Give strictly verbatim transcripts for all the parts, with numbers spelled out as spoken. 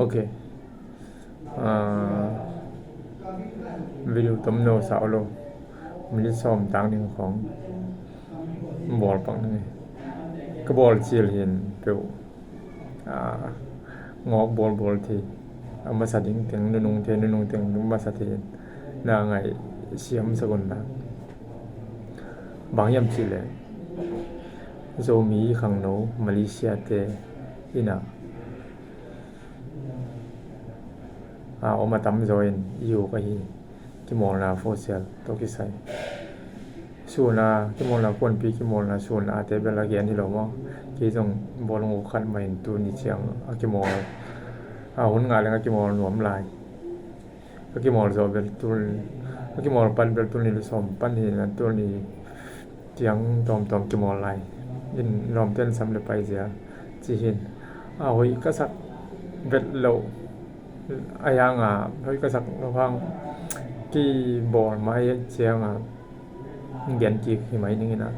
Ok. Ah, video tomno sau lo. Minit sawm tang ding khawng bawl pak ning. Ka bawl cil hi in peuh, ah, ngawk bawlbawl thei. A masa ding teng nunung thei, nunung teng masa thei in na ngaihsiam sak un la. Bang hiam cih leh Zomi khangno Malaysia te in ah a om a tamzaw in i uk ahi. Kimawlna fosel tawh kisai, sun a kimawlna, kuanpi kimawlna sun a te bel a gen hi lo maw? Kei zong bawlung uk khat mah in tuni ciang a kimawl, a hun ngah leng a kimawl nuam lai. Ka kimawl zawh bel tul, ka kimawl pan bel tul nih le sawm pan hi in a, tul nih ciang tawmtawm kimawl lai in lawmte in sam le pai zia ci hi in. A hoih ka sak vet loh a, hiang a hoih ka sak loh hang kibawl mai ciang a gen kik hi mai ning in a.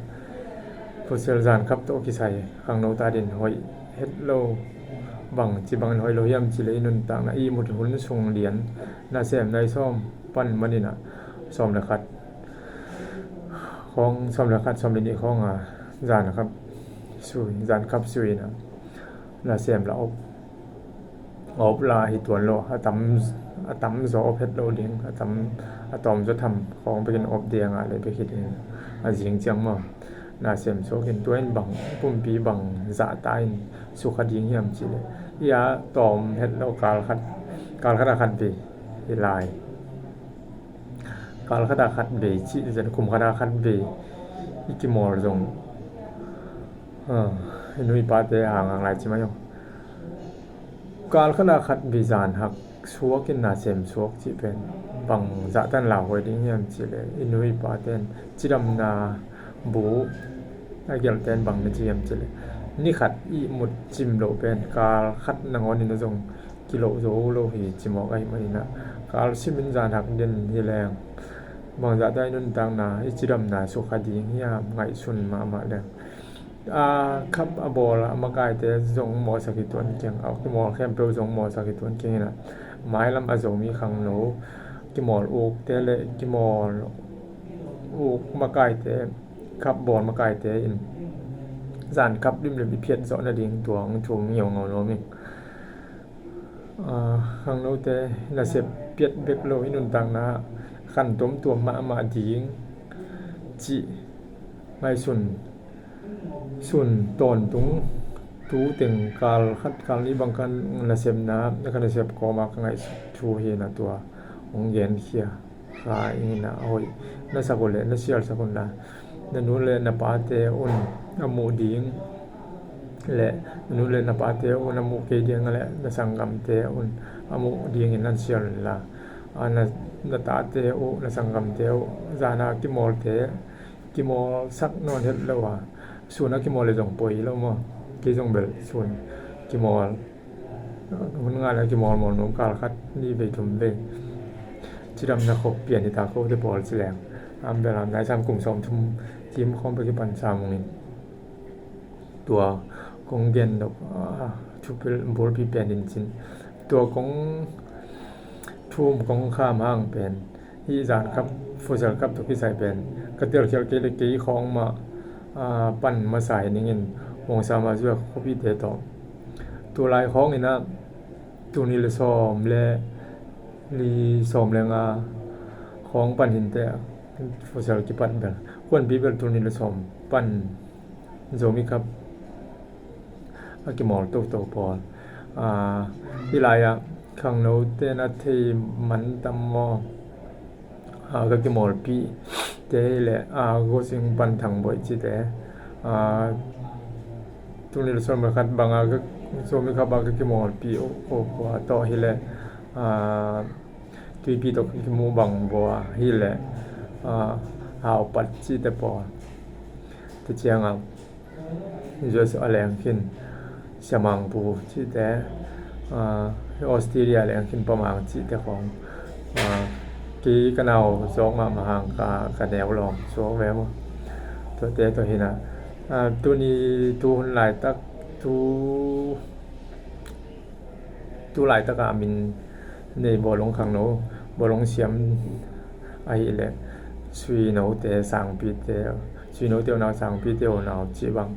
Fosel zankhap tawh kisai khangno ta din hoih het lo, bang ci bangin hoih lo hiam cih leh i nuntakna i ihmut hun sung lian, nasem nai sawm pan man in a, sawm le khat khawng, sawm le khat, sawm le nih khawng a zankhap sui, zankhap sui in a, nasem la op, op la hi tuan lo, a tam, a tamzaw op het lo ding, a tam, a tawmzaw tham khawng bekin op ding a le bek hi ding. A zing ciang maw, nasem suak in, tua in bang pumpi bang zahta in sukha ding hiam cih leh, i a tawm het lo, kal khat, kal khat a khat vei hi lai. Kal khat a khat vei cih zen, kum khat a khat vei i kimawl zong, ah, i nu i pate hang hang lai ci mai aw. Kal khat a khat vei zanhak suak in nasem suak cih pen bang zahtan lauhuai ding hiam cih leh, i nu i pate in cidamna bu a gelhte in bang na ci hiam cih leh, ni khat ihmut cim loh pen kal khat nangawn in a zong kiloh zo lo hi ci mawk ahih manin a, kal simin zanhak den hi leng bang zahta i nuntakna, i cidamna sukha ding hiam ngaihsun mahmah leng. A khap a bawl a makaite zong mawhsak hi tuan keng, a kimawl khempeuh zong mawhsak hi tuan keng in a, mailam a Zomi khangno kimawl ukte le kimawl uk makaite, khap bawl makaite in zankhap limlim i phiat zawh nading tua hong thum ngiaungau nuam ing. Ah, khangnote nasep piat bek lo, i nuntakna khan tuamtuam mahmah ding cih ngaihsun sun tawntung, tu teng kal khat kal nih bang kan nasepna, na ka nasep kawma ka ngaihsut thu hi na tua hong genkhia kha ing in a, a hoih na sak uh leh na sialsak un la, na nu le na pate un a muh ding le na nu le na pate un a muh kei ding le na sanggamte un a muh dingin nan sial un la, a, na, na tate uh, na sanggamte uh, zana kimawlte, kimawlsak nawn het lo a, sun a kimawl le zong poi lo maw? Kei zong bel sun kimawl, hun ngah le kimawl mawl nuam, kal khat nih vei thum vei. Cidamna khop pian hi ta kote pawl ci leng, am bel am nai sam kum sawm thum kim khawng bek kipan sam ung in. Tua kong gen nop, ah, thupil bulpi pen in cin, tua kong thum kong kham hang pen hih zankhap, fossil khap tawh kisai pen ka telkhial kei le kei khawng mah, ah, pan masa hi ning in, Muang Sama Zua khuapite tawh tulai khawng in a, tul nih le sawm le li, sawm le nga khawng pan hinte, fossil kipat bel, kuanpi bel tul nih le sawm pan Zomi Cup a kimawl toto pawl. Ah, hih lai-ah khangnote na thei man tam maw? Ah, ka kimawlpihte hi leh, ah, Go Sing Pan Thang Boih cihte. Ah, tul nih le sawm le khat bangah ka, Zomi Cup ah ka kimawlpih uh, uh, uh, tawh hi leh, ah, Tuipi tawh ka kimu bang vua hi leh, ah, Hau Pat cihte pawl. Te ciangah U S a leng khin Sia Mang Pu cihte, ah, Australia a leng khin Pa Mang cihte khawng, ah, kei ka nau zawk mahmah hang ka, ka neu lawm suak ve maw? Tuate tawh hi na, ah, tuni tu hun laitak tu Tu laitaka min nei bawlung khangno, bawlung siam ahih leh suinote sangpite, suinote unau sangpite unau cih bang,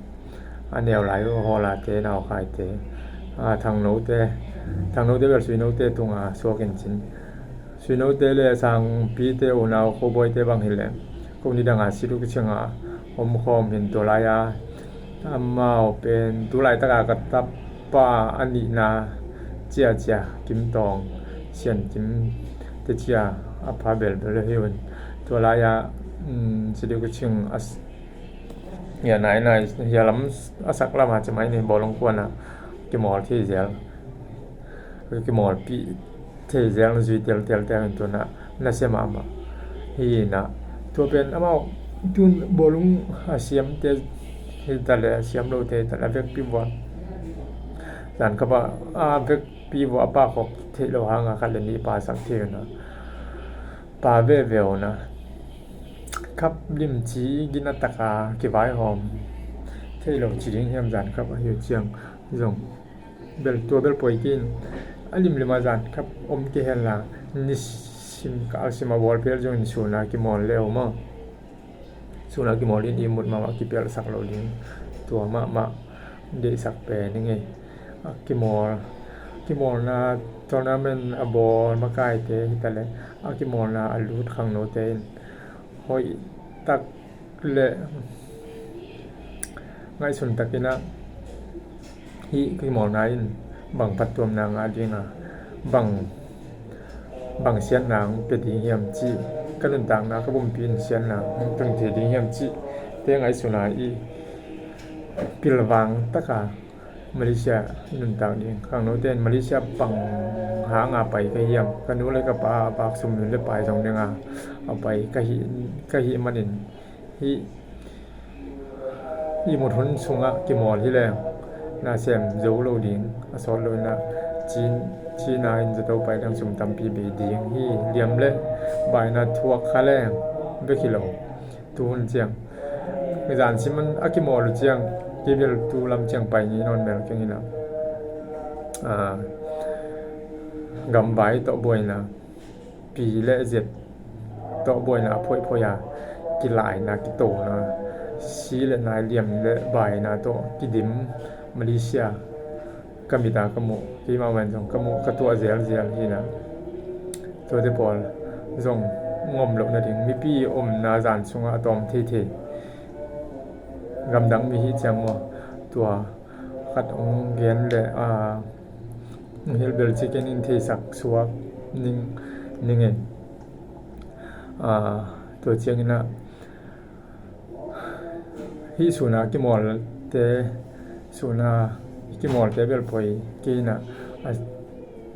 a neu lai hawlate naukhaite, a thangnote, thangnote bel suinote tunga suak in cin. Suinote le sangpite unau khobawite bang hileh ko nidanga situ kicinga omkhawm hin tua lai-a amau pen tu laitaka ka tapa a nihna ciacia Kim Tawng Sian Kim te cia a pha belbel hi un tua lai-a situ kicing a ia nainai ia lam a sak lama cimai ni bawlung kuana kimawl thei zel. Ka kimawlpih thei zel na zui teltel te in tuna na sia mahmah hi na. Tua pen amau tun bawlung a siamte hi ta le a siam lote hi ta le a vekpi vua zan kapa a vekpi vua a pa khop theih lo hanga khat le nih pa sak thei na pa veve na khap limci gina taka kivaihawm thei lo ci ding hiam zan khap a hiu ciang zong bel tua bel poi kin a limlim a zan khap om kei hen la ni sim ka a sim a bawl pel zong ni suna kimawl leu maw suna kimawl in i mut mahmah kipelsak lo ding tua mahmah deihsak pen i ngei a kimawl kimawlna tournament a bawl makaite hi ta le a kimawlna a lut khangnote in hoih tak le ngaihsun takin ah hih ka kimawlna in bang phattuamna ngah ding a bang bang siatna ang pia ding hiam cih ka nuntakna ka bumpi in siatna ang tun thei ding hiam cih te ngaihsun a i pilvang taka Malaysia nuntak ding khangnote in Malaysia bang hanga pai ka hiam ka nu le ka pa a bak sum nun le pai zong dinga a pai ka hih ka hih manin hih i mut hun sungah kimawl hi leng na sem zo lo ding a sawt lo inah cin cina in zato pai dang sum tampi bei ding hi liam le baina thuak kha leng bek hi lo. Tu hun ciang zan siman a kimawl uh ciang kei bel tu lam ciang pai ngei nawn mel keng inah gamvai tawh buaina pi le zet tawh buaina a phoihphoih a kilaina kitona si le nai liam le baina tawh kidim Malaysia ka mita ka muh keimah man zong ka muh ka tuah zelzel hina tuate pawl zong ngom loh nading mipi omna zan sungah a tawm theithei gamdang mi hi ciang maw tua khat ong gen le a hil bel cikin in theisak suak ning ningen tua cianginah hih suna kimawlte suna kimawlte belpoi keinah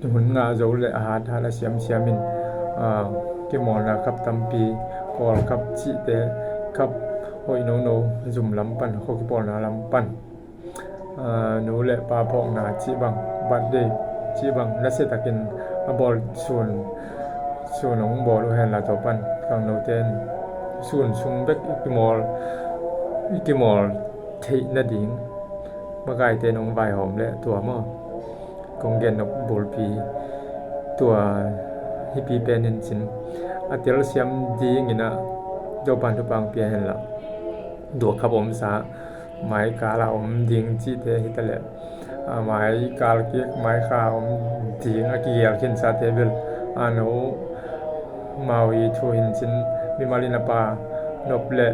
hun ngah zo le a hat hat a siamsiamin kimawlna khap tampi kawl khap cihte khap hoih nono zum lam pan kho kipawlna lam pan nu le pa phawkna cih bang birthday cih bang nasiatakin a bawl sun sun hong bawl uh henla tua pan kangnote in sun sung bek i kimawl i kimawl theih nading makaite in hong vaihawm le tua maw kong gen nok bulpi tua hipi pen in cin a telsiam dinginah Topan thupang pia henla duak khap omsa maikal a om ding cihte hi ta le maikal kik maikha om ding a kigial khinsate bel a no mau i thu hin cin mimal in a pa nop le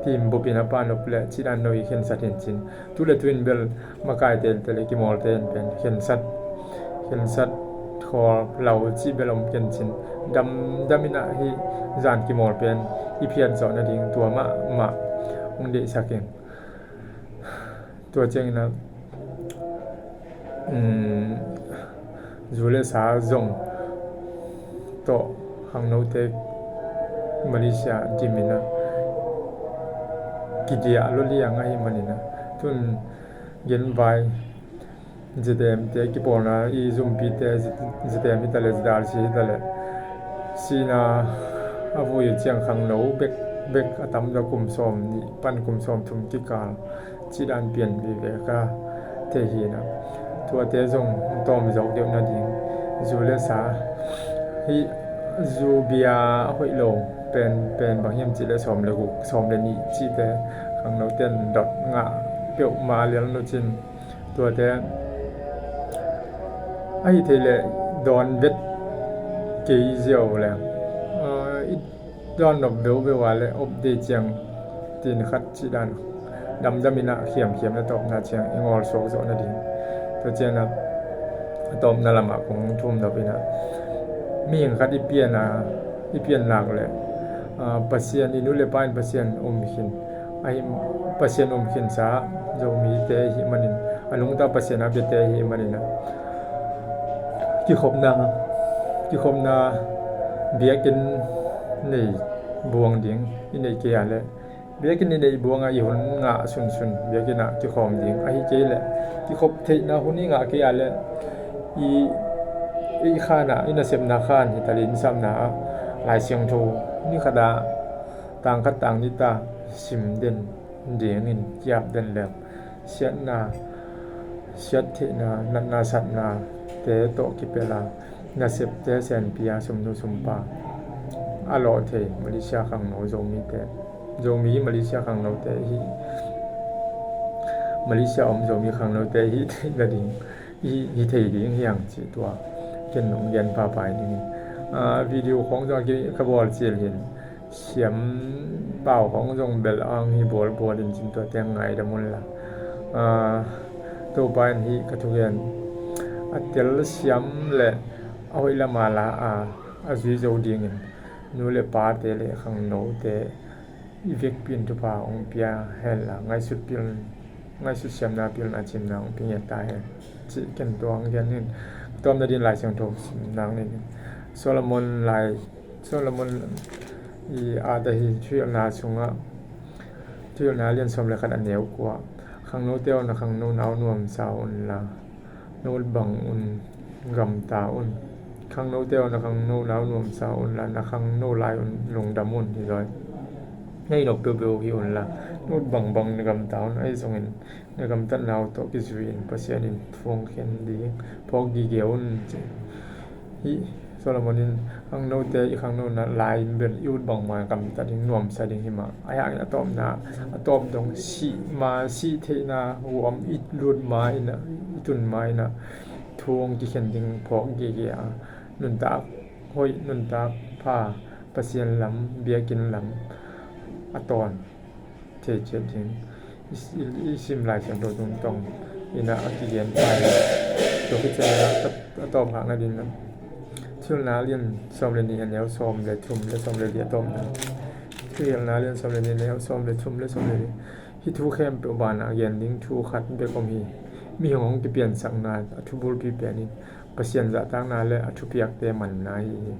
timbup in a pa nop le cih dan no i khinsat hin cin tu le tu in bel makaite te le kimawlte in pen khinsat khinsat khawl lau cih bel om ken cin damdam inah hih zan kimawl pen i phiat zawh nading tua mahmah hong deihsak in tua cianginah zu le sa zong tawh khangnote Malaysia diminah kidiah loliang ahi maninah tun genvai zidemte kipawlna i zumpite zidem hi ta le zidalsi hi ta le sina a vui uh ciang khangno bek bek a tamzaw kum sawm nih pan kum sawm thum kikal cih dan pian vive ka thei hinah Tuate zong tawm zawk deuh nading, zu le sa, hih zu bia a hoih lo pen, pen bang hiam cih leh sawm le guk, sawm le nih cihte khangnote in dot ngah peuhmah lian lo cin. Tuate ahi thei leh dawn vet kei ziau le, ah, i dawn nop veuveu a le op dei ciang tin khat cih dan damdam in ah khiamkhiam na tawpna ciang i ngawl suak zawh nading. Tua ciang ah a tawpna lamah kong thum nop in ah, mihing khat i pian a, i pian nak le, ah, Pasian, i nu le pa in Pasian um khin, ahi, Pasian um khinsa Zomite ahih manin, a nungta Pasian a biate ahih manin ah, kikhopna, kikhopna biakinn nei buang ding i neih kei a le, biakinn i neih buang a i hun ngah sunsun biakinn ah kikhawm ding, ahi kei leh kikhop theihna hun i ngah kei a le, i, i khan ah, i nasepna khan hi talin sapna ah Lai Siangtho ni khat ah tang khat tang nih ta sim den dingin kiap den leng, siatna, siat theihna, natna satnate tawh kipelh a, nasepte senpi a, sumnu sumpa a lawh thei Malaysia khangno Zomite, Zomi Malaysia khangnote hi, Malaysia om Zomi khangnote hi theih nading, hi, hi thei ding hi hang cih tua ken nong gen pahpah ding. Ah, video khong zong ka bawl cil hin, siam pau khong zong bel ang hi bawlbawl in cin tuate ngaidam un la. Ah, Topa in hih ka thugen a tel siam le a hoih lam a la a, a zui zo dingin nu le pate le khangnote i vekpi in thupha hong pia hen la, ngaihsut pil, ngaihsut siamna pilna cimna hong pia ngiat ta hen cih ken tua hong gen in. Tawm nading Lai Siangtho sim nang ning. Solomon lai Solomon i at ahi, Thuhilhna sungah, Thuhilhna lian sawm le khat a neu kua, khangnote aw, na khangno nau nuamsa un la, na ut bang un gamta un. Khangnote aw, na khangno nau nuamsa un la, na khangno lai un lungdam un, hi zaw. Na hi nop peuhpeuh hi un la, na ut bangbang na gamta un, ahi zongin na gamtatna uh tawh kizui-in Pasian in thu hong khen ding phawk gige un, ci. Hih Solomon in khangnote i khangnona lai-in bel i ut bangmah gamtat ding, nuamsa ding hi mah. Ahi hangin a tawpna, a tawp dong sih ma, sih theihna huam i lut ma in ah, i tun ma in ah thu hong kikhen ding phawk gige a, nuntak hoih, nuntak pha, Pasian lam, biakinn lam a tawn thei ciat ding. I, i, i sim Lai Siangtho tungtawnin ah a kigen pai. Tua khit ciangin ah a, a tawpkhak nading ah, Thuhilhna lian sawm le nih a neu sawm le thum le sawm le li a tawpna. Thuhilhna lian sawm le nih a neu sawm le thum le sawm le li. Hih thu khempeuh banah gen ding thu khat bek om hi. Mihing hong kipiansakna a thubulpi pen in Pasian zahtakna le a thupiakte manna hi hi.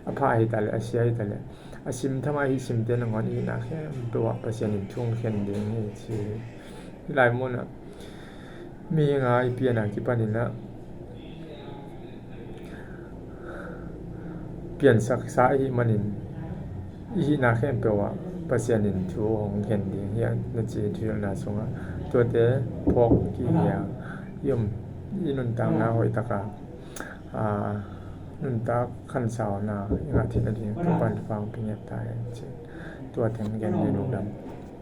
A pha hi ta leh, a sia hi ta leh, a sim thama hih simte nangawn i hihna khempeuh ah Pasian in thu hong khen ding hi, ci hi. Hih lai munah mihing a i pian a kipanin ah piansaksa ahih manin i hihna khempeuh ah Pasian in thu hong khen ding hi a, na ci Thuhilhna sungah. Tuate phawk kik hi a, i om, i nuntakna hoih taka, aa, nuntak khansauna i ngah theih nading Topa in thupha hong pia ngiat ta hen, ci. Tua teng gen ding lungdam.